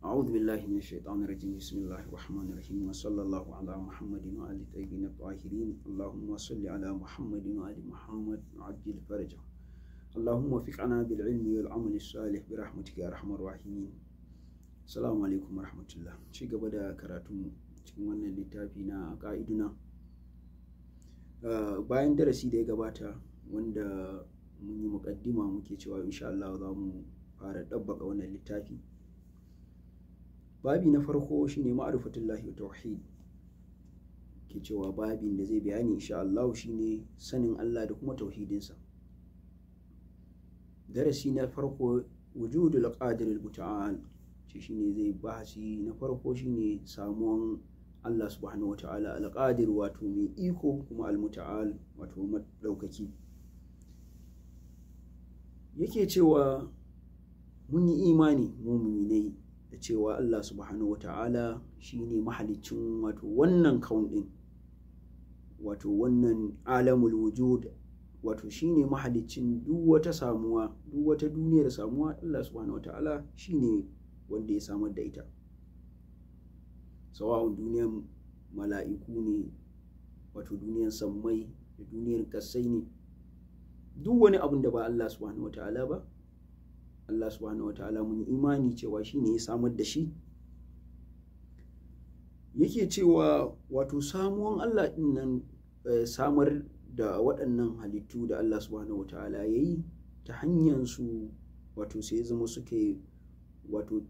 أعوذ بالله من الشيطان الرجيم. بسم الله الرحمن الرحيم، وصلى الله على محمد وآل الطيبين الطاهرين. اللهم صل على محمد وآل محمد وعجل فرجه. اللهم وفقنا بالعلم والعمل الصالح برحمتك يا أرحم الراحمين. Assalamu alaikum warahmatullah. Ci gaba da karatun cikin wannan littafi na ƙa'iduna. Bayan darasi da ya gabata wanda mun yi muƙaddima, muke cewa insha Allah za mu fara ɗabbaka wannan littafi. Babi na farko shine ma'rifatullahi wa tauhid. Ke cewa babin da zai bayani insha Allah shine sanin Allah da kuma tauhidinsa. Darasi na farko, wujudul qadir al muta'al, ce shine zai bahasi na farko, shine samuwan Allah subhanahu wata'ala al-qadir, wato mai iko, kuma al-muta'al, wato madaukaki. Yake cewa mun yi imani mu muminai da cewa Allah subhanahu wata'ala shine mahaliccin wato wannan kaun din, wato wannan alamul wujud, wato shine mahaliccin duk wata samuwa, duk wata duniyar samuwa. Allah subhanahu wata'ala shine wanda ya samar da ita, sawa'un duniyar mala'iku ne, wato duniyar sammai da duniyar kasai ne, duk wani abun da ba Allah subhanahu wata'ala ba, Allah subhanahu wata'ala mun imani cewa shi ne ya samar da shi. Yake cewa wato samuwan Allah din nan, samar da waɗannan halittu da Allah subhanahu wata'ala ya yi ta hanyar su, wato sai zama suke wato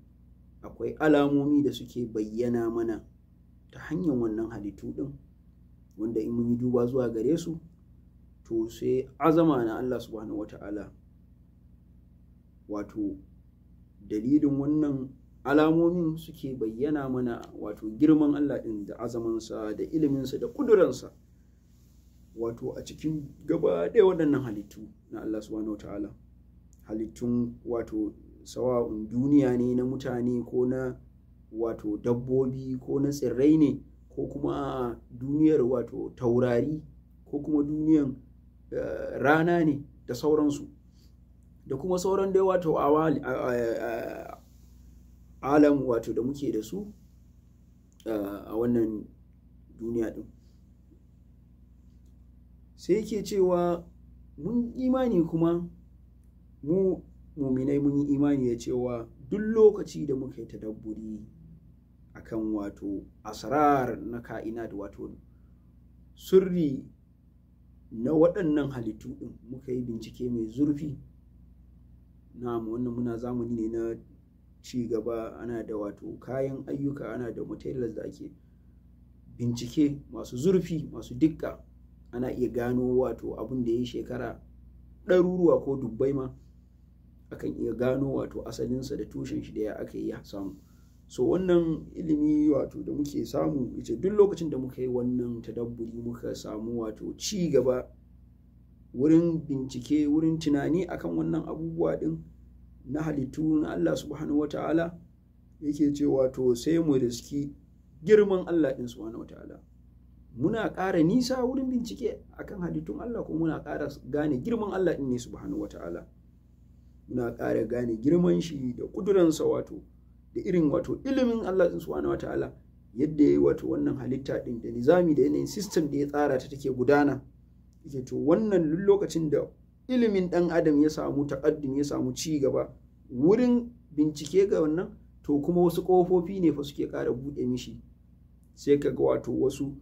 akwai alamomi da suke bayyana mana ta hanyar wannan halittu ɗin, wanda in mun yi duba zuwa gare su, to sai azama na Allah subhanahu wata'ala, wato dalilin wannan alamomin suke bayyana mana, wato girman Allah ɗin da azamansa da iliminsa da ƙuduransa, wato a cikin gaba ɗaya waɗannan halittu na Allah subhanahu wata'ala, halittun wato sawa'un duniya ne na mutane ko na wato dabbobi ko na tsirrai ne, ko kuma duniyar wato taurari, ko kuma duniyan rana ne da sauransu, da kuma sauran dai wato alam wato da muke da su a wannan duniya din. Sai yake cewa mun imani kuma mu muminai mun yi imani da cewa duk lokaci da muka yi tadabburi akan wato asrar na ka'inat, wato sirri na waɗannan halittu ɗin, muka yi bincike mai zurfi. Na wannan muna zamani ne na ci gaba, ana da wato kayan ayyuka, ana da materials da ake bincike masu zurfi, masu dikka. Ana iya gano wato abin da ya yi shekara ɗaruruwa ko dubbai ma, akan iya gano wato asalinsa da tushen shi da ya aka yi samu. So wannan ilimi wato da muke samu, ita duk lokacin da muka yi wannan tadabburi, muka samu wato ci gaba wurin bincike, wurin tunani akan wannan abubuwa din na halittu na Allah subhanahu wata'ala, yake ce wato sai mu riski girman Allah din subhanahu wata'ala. Muna ƙara nisa wurin bincike akan halittun Allah, kuma muna ƙara gane girman Allah din ne subhanahu wata'ala. Muna ƙara gane girman shi da ƙuduransa, wato da irin wato ilimin Allah din subhanahu wata'ala, yadda ya yi wato wannan halitta din da nizami da yanayin system da ya tsara ta take gudana. Yake to wannan lokacin da ilimin ɗan adam ya samu taƙaddum, ya samu ci gaba wurin bincike ga wannan, to kuma wasu ƙofofi ne fa suke ƙara buɗe mishi. Sai ka ga wato wasu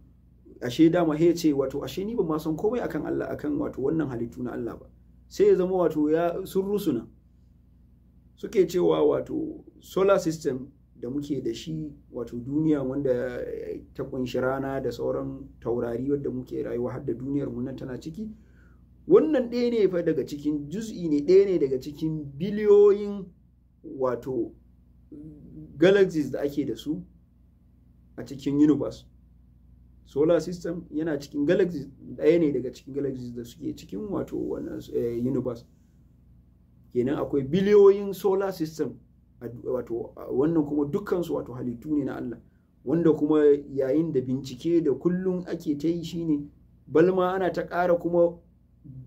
ashe dama he ce wato ashe ni ba ma san komai akan Allah, akan wato wannan halittu na Allah ba. Sai ya zama wato ya sun rusuna. Suke cewa wato solar system da muke da shi, wato duniya wanda ta kunshi rana da sauran taurari wadda muke rayuwa, har da duniyar mu nan tana ciki, wannan ɗaya ne fa daga cikin juz'i ne, ɗaya ne daga cikin biliyoyin wato galaxies da ake da su a cikin universe. Solar system yana cikin galaxies, ɗaya ne daga cikin galaxies da suke cikin wato wannan universe. Kenan akwai biliyoyin solar system, wato wannan kuma dukkansu wato halittu ne na Allah, wanda kuma yayin da bincike da kullum ake ta yi shine balma ana ta ƙara kuma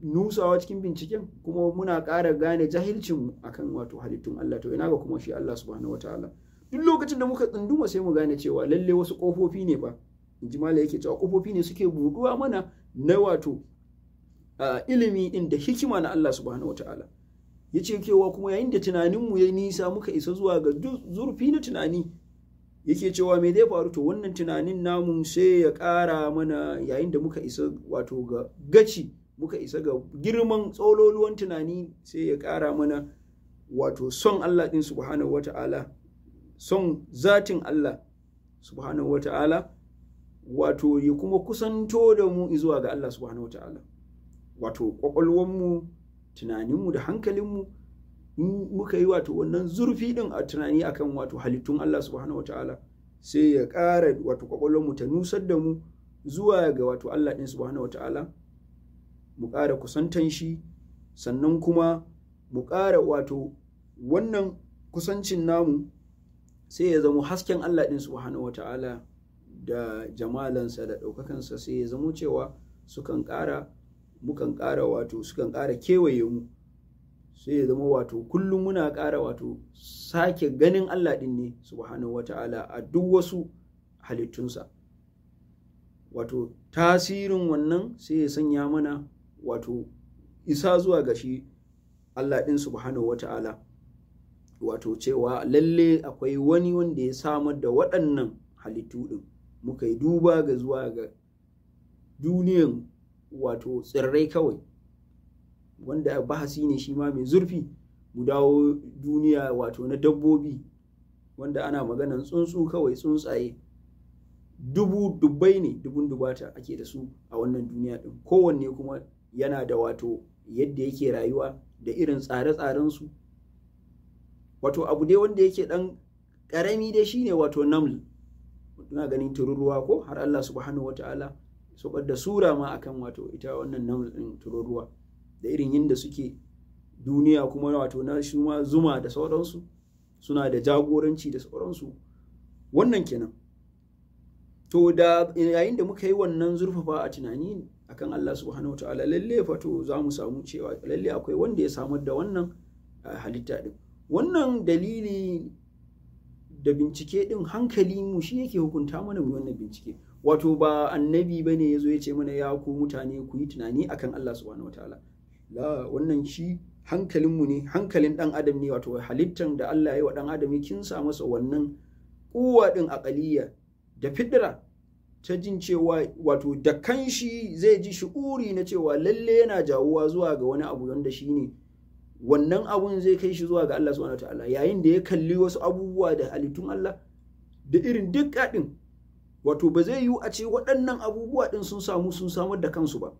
nusawa cikin binciken, kuma muna ƙara gane jahilcinmu akan wato halittun Allah. To ina ga kuma shi Allah subhanahu wataala? Duk lokacin da muka tsunduma sai mu gane cewa lalle wasu kofofi ne ba, inji Malam yake cewa kofofi ne suke buɗuwa mana na wato ilimi din da hikima na Allah subhanahu wataala. Yace cewa kuma yayin da tunaninmu ya nisa muka isa zuwa ga zurfi na tunani, yake cewa me zai faru? To wannan tunanin namun sai ya ƙara mana yayin da muka isa wato ga gaci, muka isa ga girman tsololuwan tunani, sai ya ƙara mana wato son Allah ɗin subhanahu wata'ala, son zatin Allah subhanahu wata'ala, wato ya kuma kusanto da mu zuwa ga Allah subhanahu wata'ala. Wato ƙwaƙwalwanmu, tunaninmu da hankalinmu, in muka yi wato wannan zurfi din a tunani akan wato halittun Allah subhanahu wataala, sai ya ƙara wato kwakwalwarmu ta nusar da mu zuwa ga wato Allah din subhanahu wataala, mu ƙara kusantan shi, sannan kuma mu ƙara wato wannan kusancin namu sai ya zama hasken Allah din subhanahu wataala da jamalansa da ɗaukakansa, sai ya zama cewa sukan ƙara mukan ƙara wato sukan ƙara kewaye mu, sai ya zama wato kullum muna ƙara wato sake ganin Allah ɗin ne subhanahu wata'ala a duk wasu halittunsa. Wato tasirin wannan sai ya sanya mana wato isa zuwa ga shi Allah ɗin subhanahu wata'ala, wato cewa lalle akwai wani wanda ya samar da waɗannan halittu ɗin. Muka yi duba ga zuwa ga duniyan wato tsirrai kawai, wanda bahasi ne shi ma mai zurfi. Mu dawo duniya wato na dabbobi, wanda ana maganan tsuntsu kawai, tsuntsaye dubu dubbai ne, dubun dubata ake da su a wannan duniya din. Kowanne kuma yana da wato yadda yake rayuwa da irin tsare-tsaren su. Wato abu dai wanda yake dan karami dai shine wato naml, ina ganin tururuwa ko har Allah subhanahu wataala saukar da sura ma akan wato ita wannan naml din tururuwa, da irin yadda suke duniya kuma wato na shi ma zuma da sauransu, suna da jagoranci da sauransu. Wannan kenan. To da yayin da muka yi wannan zurfafa a tunani akan Allah subhanahu wataala, lalle fa to za mu samu cewa lalle akwai wanda ya samar da wannan halitta din. Wannan dalili da bincike din hankali mu shi yake hukunta mana mu wannan bincike. Wato ba annabi bane yazo ya ce mana ya ku mutane ku yi tunani akan Allah subhanahu wataala. La, wannan shi hankalinmu ne, hankalin ɗan adam ne, wato halittan da Allah ya yi wa ɗan adam ya kinsa masa wannan kuwa ɗin aƙaliya da fidira ta jin cewa wato da kanshi zai ji shi'uri na cewa lalle yana jawuwa zuwa ga wani abu wanda shi ne wannan abun zai kai shi zuwa ga Allah subhanahu wataala. Yayin da ya kalli wasu abubuwa da halittun Allah da irin duk ɗin, wato ba zai yiwu a ce waɗannan abubuwa ɗin sun samu sun samar da kansu ba.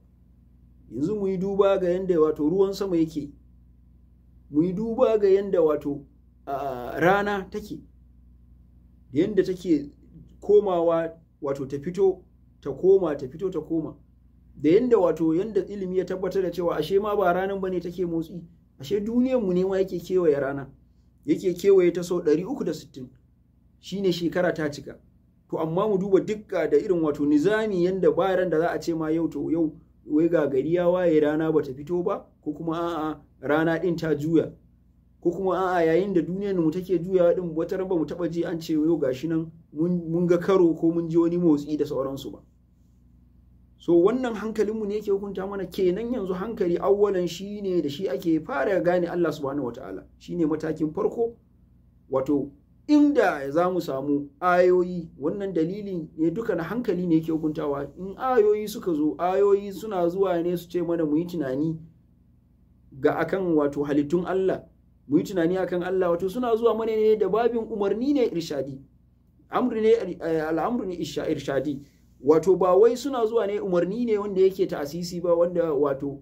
Yanzu mu yi duba ga yadda wato ruwan sama yake, mu yi duba ga yadda wato rana take, da yadda take komawa wato ta fito ta koma, ta fito ta koma, da yadda wato yadda ilimi ya tabbatar da cewa ashe ma ba ranan bane take motsi, ashe duniyar mu ne ma yake kewaye rana, yake kewaye ta sau 360, shine shekara ta cika. To amma mu duba dukka da irin wato nizami yanda bayan da za a ce ma yau to yau wai ga gari ya waye rana bata fito ba, ko kuma a'a rana din ta juya, ko kuma a'a yayin da duniyar mu take juyawa din wata ran ba mu taba ji an ce yau gashi nan mun ga karo ko mun ji wani motsi da sauransu ba. So wannan hankalin mu ne yake hukunta mana kenan. Yanzu hankali awwalan shine da shi ake fara gane Allah subhanahu wataala, shine matakin farko. Wato inda za mu samu ayoyi, wannan dalili ne duka na hankali ne yake hukuntawa. In ayoyi suka zo, ayoyi suna zuwa ne su ce mana mu yi tunani ga akan wato halittun Allah, mu yi tunani akan Allah, wato suna zuwa mana ne da babin umarni ne irshadi, amri ne, al'amru ne irshadi. Wato ba wai suna zuwa ne umarni ne wanda yake ta'asisi ba, wanda wato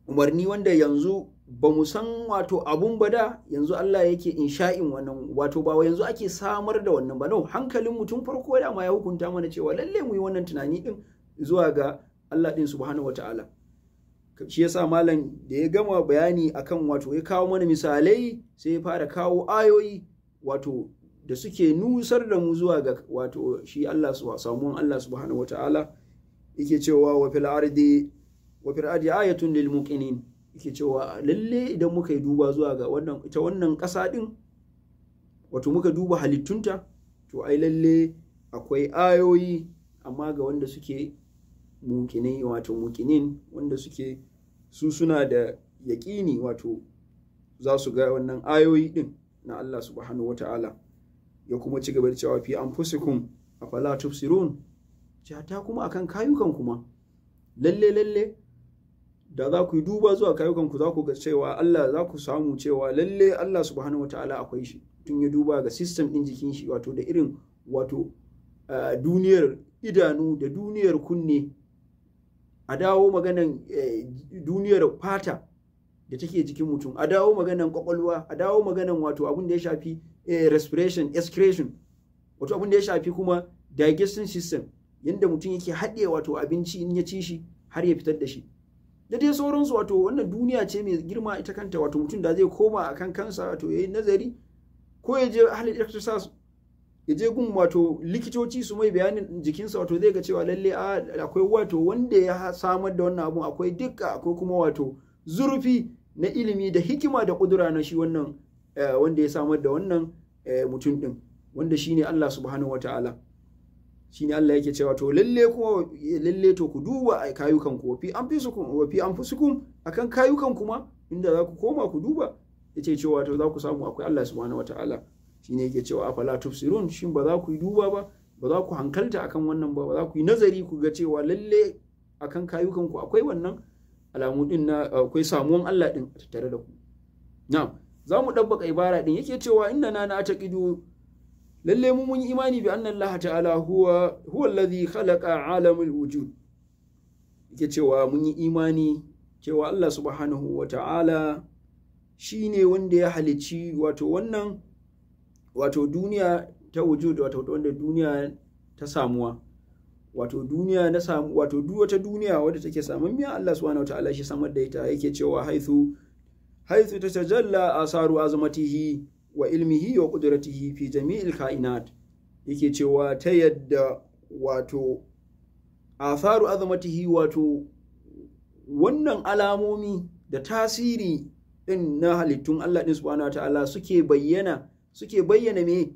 umarni wanda yanzu ba mu san wato abun ba da yanzu Allah yake insha'in wannan, wato ba yanzu ake samar da wannan ba. No, hankalin mutum farko da ma ya hukunta mana cewa lalle mu yi wannan tunani din zuwa ga Allah din subhanahu wataala. Shi yasa malam da ya gama bayani akan wato ya kawo mana misalai, sai ya fara kawo ayoyi wato da suke nusar da mu zuwa ga wato shi Allah samuwan Allah subhanahu wataala. Yake cewa wa fil ardi wa fil ardi ayatun lil muqinin. Yake cewa lalle idan muka yi duba zuwa ga wannan ita wannan ƙasa din, Wato muka duba halittunta, to ai lalle akwai ayoyi, amma ga wanda suke mukinai, wato mukinin wanda suke su suna da yaƙini, wato za su ga wannan ayoyi din na Allah subhanahu wata'ala. Ya kuma ci gaba da cewa fi anfusikum afala tubsirun, ta kuma akan kayukan kuma lalle lalle da za ku yi duba zuwa kayukan ku za ku ga cewa Allah, za ku samu cewa lalle Allah subhanahu wata'ala akwai shi. Tun ya duba ga system din jikin shi, wato da irin wato duniyar idanu da duniyar kunne, a dawo maganan duniyar fata da take jikin mutum, a dawo maganan kwakwalwa, a dawo maganan wato abin da ya shafi respiration, excretion, wato abin da ya shafi kuma digestion system, yadda mutum yake haɗe wato abinci in ya ci shi har ya fitar da shi da dai sauransu. Wato wannan duniya ce mai girma ita kanta, wato mutum da zai koma akan kansa, wato yayi nazari, ko ya je halin exercise, ya je gun wato likitoci su mai bayanin jikinsa, wato zai ga cewa lalle akwai wato wanda ya samar da wannan abun, akwai dukka, akwai kuma wato zurfi na ilimi da hikima da kudura na shi wannan wanda ya samar da wannan mutum din, wanda shine Allah subhanahu wataala. Shine Allah yake cewa to lalle kuma lalle to ku duba a kayukan ku, fi anfusukum wa fi anfusukum, akan kayukan kuma inda za ku koma ku duba, yace cewa to za ku samu akwai Allah subhanahu wataala. Shine yake cewa afala tufsirun, shin ba za ku yi duba ba, ba za ku hankalta akan wannan ba, ba za ku yi nazari ku ga cewa lalle akan kayukan ku akwai wannan alamu din na akwai samuwan Allah din a tattare da ku. Na'am, za mu dabbaka ibara din, yake cewa inna na na taqidu, lalle mu mun yi imani bi anna Allah ta'ala huwa huwa alladhi khalaqa alamul wujud. Yake cewa mun yi imani cewa Allah subhanahu wa ta'ala shine wanda ya halicci wato wannan wato duniya ta wujud, wato wanda duniya ta samuwa, wato duniya na samu, wato duk wata duniya wadda take samammiya Allah subhanahu wa ta'ala shi samar da ita. Yake cewa haithu haithu tatajalla asaru azmatihi wa ilmihi wa qudratihi fi jami'il kainat. Yake cewa ta yadda wato asaru azmatihi, wato wannan alamomi da tasiri din na halittun Allah din subhanahu wa ta'ala suke bayyana, suke bayyana me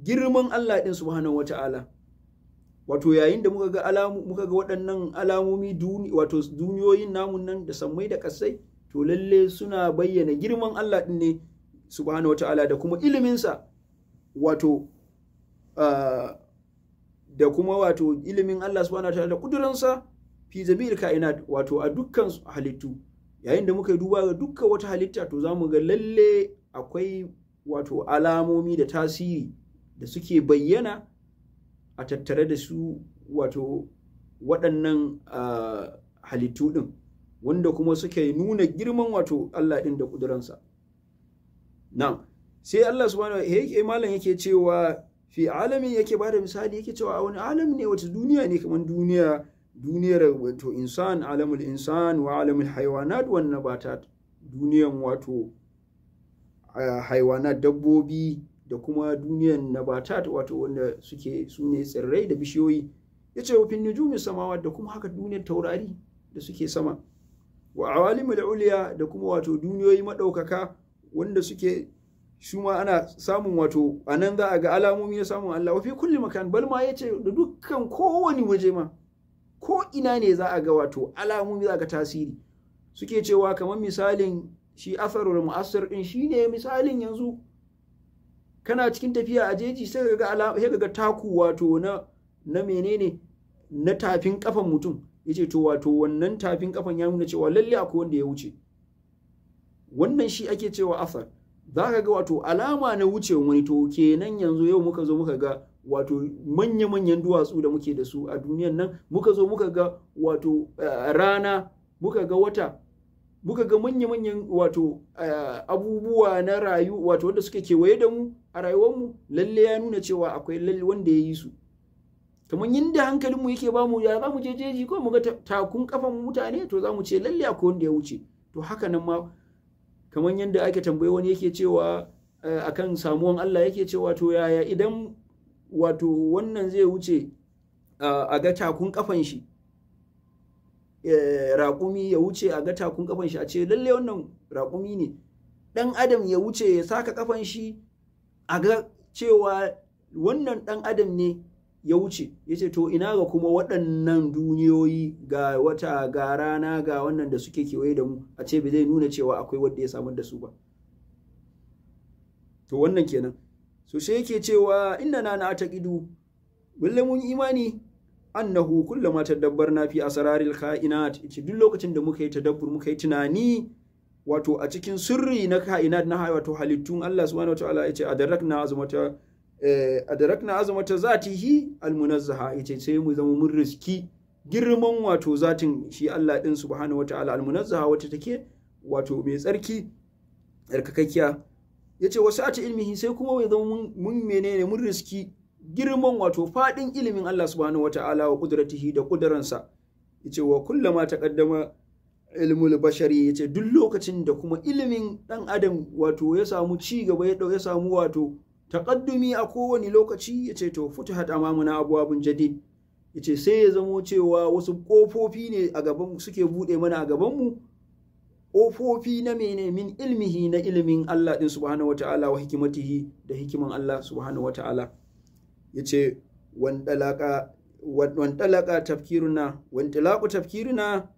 girman Allah din subhanahu wa ta'ala. Wato yayin da muka ga alamu, muka ga waɗannan alamomi wato duniyoyin namun nan da sammai da ƙasai, to lalle suna bayyana girman Allah din ne subhanahu wata'ala da kuma iliminsa, wato da kuma wato ilimin Allah subhanahu wata'ala da kuduransa fi jami'il kainat, wato a dukkan halittu. Yayin da muka duba ga dukkan wata halitta, to zamu ga lalle akwai wato alamomi da tasiri da suke bayyana a tattare da su wato waɗannan halittu ɗin, wanda kuma suke nuna girman wato Allah ɗin da ƙuduransa. Na'am, sai Allah subhanahu wa ta'ala malam yake cewa fi alamin, yake bada misali, yake cewa a wani alam ne, wata duniya ne, kamar duniya duniyar wato insan, alamul insan wa alamul haywanat wan nabatat, duniyan wato haywanat dabbobi da kuma duniyan nabatat wato wanda suke sune tsirrai da bishiyoyi. Yace wa fin nujumi samawat, da kuma haka duniyar taurari da suke sama, wa awalimul uliya, da kuma wato duniyoyi madaukaka wanda suke su ma ana samun wato anan za a ga alamomi na samun Allah. Wa fi kulli makan, bal ma yace da dukkan kowani waje ma ko ina ne za a ga wato alamomi, za a ga tasiri. Suke cewa kamar misalin shi atharul mu'assir din shine misalin yanzu kana cikin tafiya a jeji sai ka ga sai ka ga taku wato na menene na tafin kafan mutum. Yace to wato wannan tafin kafan ya nuna cewa lalle akwai wanda ya wuce. Wannan shi ake cewa athar. Za ka ga wato alama na wucewan wani. To kenan yanzu yau muka zo muka ga wato manya-manyan duwatsu da muke da su a duniyan nan, muka zo muka ga wato rana, muka ga wata, muka ga manya-manyan wato abubuwa na rayu wato wanda suke kewaye da mu a rayuwarmu, lalle ya nuna cewa akwai lalle wanda ya yi su. Kamar yadda hankalinmu yake bamu, ya za mu je jeji ko mu ga takun kafan mutane, to za mu ce lalle akwai wanda ya wuce. To haka nan ma kamar yadda ake tambaye wani yake cewa akan samuwan Allah, yake cewa to yaya idan wato wannan zai wuce a ga takun kafan shi, raƙumi ya wuce a ga takun kafan shi a ce lalle wannan raƙumi ne, dan adam ya wuce ya saka kafan shi a ga cewa wannan ɗan adam ne ya wuce. Ya ce to ina ga kuma waɗannan duniyoyi, ga wata, ga rana, ga wannan da suke kewaye da mu, a ce ba zai nuna cewa akwai wanda ya samar da su ba. To wannan kenan. So sai yake cewa inna na na taqidu, lalle mun imani annahu kullama tadabbarna fi asraril kainat, yace duk lokacin da muka yi tadabbur, muka yi tunani wato a cikin sirri na kainat, na wato halittun Allah subhanahu wataala, yace adarakna azamata zatihi almunazzaha, yace sai mu zama mun riski girman wato zatin shi Allah din subhanahu wataala almunazzaha, wacce take wato mai tsarki tsarkakakkiya. Yace wasa'ati ilmihi, sai kuma mu zama mun menene mun riski girman wato fadin ilimin Allah subhanahu wataala wa kudratihi da kudaransa. Yace wa kullama taqaddama ilmul bashari, yace duk lokacin da kuma ilimin dan adam wato ya samu ci gaba, ya samu wato taqaddumi a kowane lokaci, yace to futuhat amamuna abwabun jadid, yace sai ya zamo cewa wasu kofofi ne a gaban suke bude mana a gaban mu, kofofi na mene min ilmihi, na ilimin Allah din subhanahu wataala wa hikimatihi da hikiman Allah subhanahu wataala. Yace wandalaka tafkiruna wandalaku tafkiruna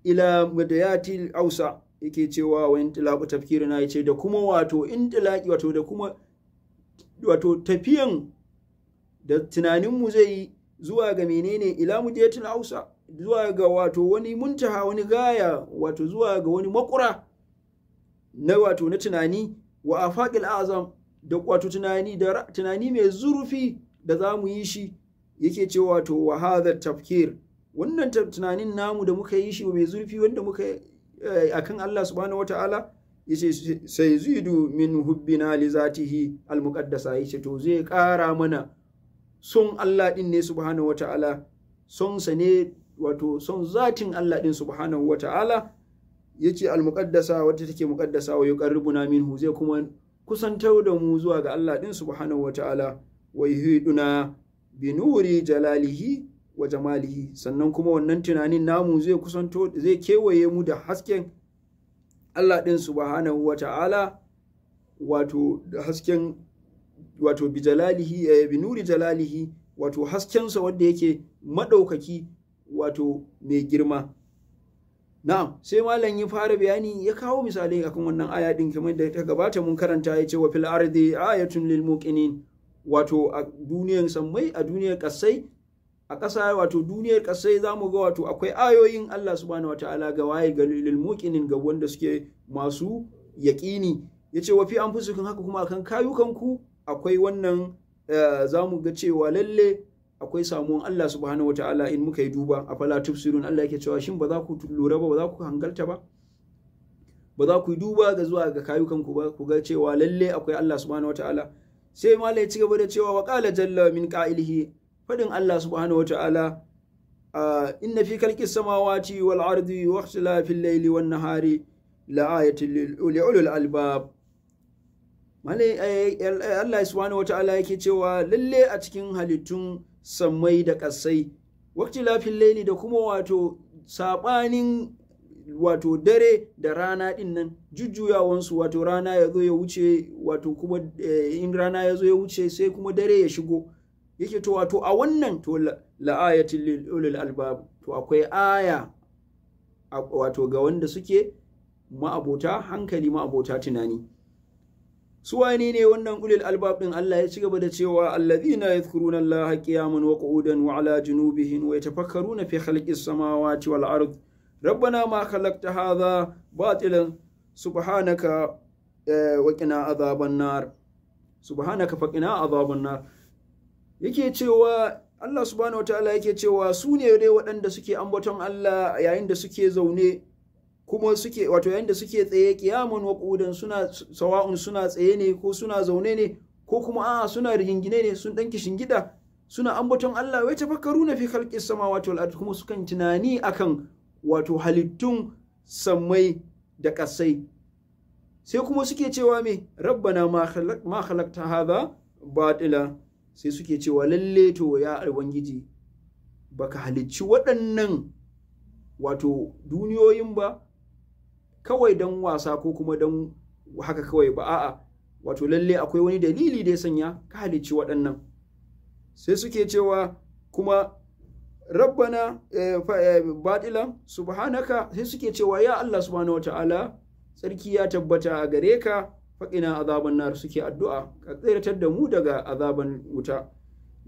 ila madayatil ausa, yake cewa wandalaku tafkiruna, yace da kuma wato indilaki wato da kuma wato tafiyan da tunaninmu zai yi zuwa ga menene ila madayatil ausa, zuwa ga wato wani muntaha, wani gaya, wato zuwa ga wani makura na wato na tunani, wa afaqil azam, da wato tunani da tunani mai zurfi da za mu yi shi. Yake cewa wato wa hadha tafkir, wannan tunanin namu da muka yi shi mai zurfi wanda muka akan Allah subhanahu wataala, yace sai zidu min hubbina li zatihi almuqaddasa, yace to zai ƙara mana son Allah din ne subhanahu wataala, son sa ne wato son zatin Allah din subhanahu wataala, yace almuqaddasa wacce take muqaddasa, wa yuqarribuna minhu, zai kuma kusantar da mu zuwa ga Allah din subhanahu wataala, wa yuhiduna bi nuri jalalihi wa jamalihi, sannan kuma wannan tunanin namu zai kusanto, zai kewaye mu da hasken Allah din subhanahu wataala, wato da hasken wato bi jalalihi, bi nuri jalalihi, wato haskensa wanda yake madaukaki wato mai girma. Na'am, sai malam ya fara bayani, ya kawo misalai akan wannan aya din kamar da ta gabata mun karanta. Yace wa fil ardi ayatun lil muqinin, wato a duniyar sammai, a duniyar kasai, a ƙasa wato duniyar kasai zamu ga wato akwai ayoyin Allah subhanahu wataala ga waye, ga lil muqinin, ga wanda suke masu yaqini. Yace wa fi anfusikum, haka kuma akan kayukanku akwai wannan, zamu ga cewa lalle akwai samuwan Allah subhanahu wataala in muka yi duba. Afala tubsirun, Allah yake cewa shin ba za ku lura ba, ba za ku hankalta ba, ba za ku yi duba ga zuwa ga kayukanku ba, ku ga cewa lalle akwai Allah subhanahu wataala. Sai malai ci gaba da cewa wa qala jalla min qa'ilihi, fadin Allah subhanahu wataala, inna fi khalqis samawati wal ardi wa ikhtilafil layli wan nahari la ayatin lil ulil albab. Malai Allah subhanahu wataala yake cewa lalle a cikin halittun sammai da ƙasai, waqtilafil laili, da kuma wato sabanin wato dare da rana din nan, jujjuyawansu, wato rana ya zo ya wuce, wato kuma in rana ya zo ya wuce sai kuma dare ya shigo. Yake to wato a wannan to la'ayatin lil ulil albab, to akwai aya wato ga wanda suke ma'abota hankali, ma'abota tunani. Su wane ne wannan ulil albab din? Allah ya ci gaba da cewa alladhina yadhkuruna Allaha qiyaman wa qu'udan wa ala junubihim wa yatafakkaruna fi khalqis samawati wal ard rabbana ma khalaqta hadha batilan subhanaka wa qina adhaban nar, subhanaka faqina adhaban nar. Yake cewa Allah subhanahu wataala yake cewa su ne dai waɗanda suke ambaton Allah yayin da suke zaune, kuma suke wato yayin da suke tsaye, kiyamun wa qu'udan, suna sawa'un suna tsaye ne ko suna zaune ne ko kuma a'a suna rigingine ne, sun dan kishingida suna ambaton Allah. Wai tafakkaruna fi khalqis samawati wal ard, kuma sukan tunani akan wato halittun sammai da ƙasai. Sai kuma suke cewa me, rabbana ma khalaqta hadha batila, sai suke cewa lalle to ya ubangiji baka halicci waɗannan wato duniyoyin ba kawai don wasa ko kuma don haka kawai ba, a'a Wato lalle akwai wani dalili da ya sanya ka halicci waɗannan. Sai suke cewa kuma rabbana batilan subhanaka, sai suke cewa ya Allah subhanahu wata'ala, tsarki ya tabbata a gare ka, faƙina azaban nar, suke addu'a ka tsiratar da mu daga azaban wuta.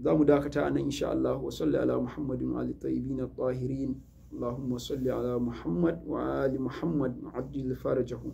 Za mu dakata a nan insha Allah. Wa salli ala Muhammadin wa ali tayyibin at-tahirin. Allahumma salli ala Muhammad wa ali Muhammad, ajil farajahu.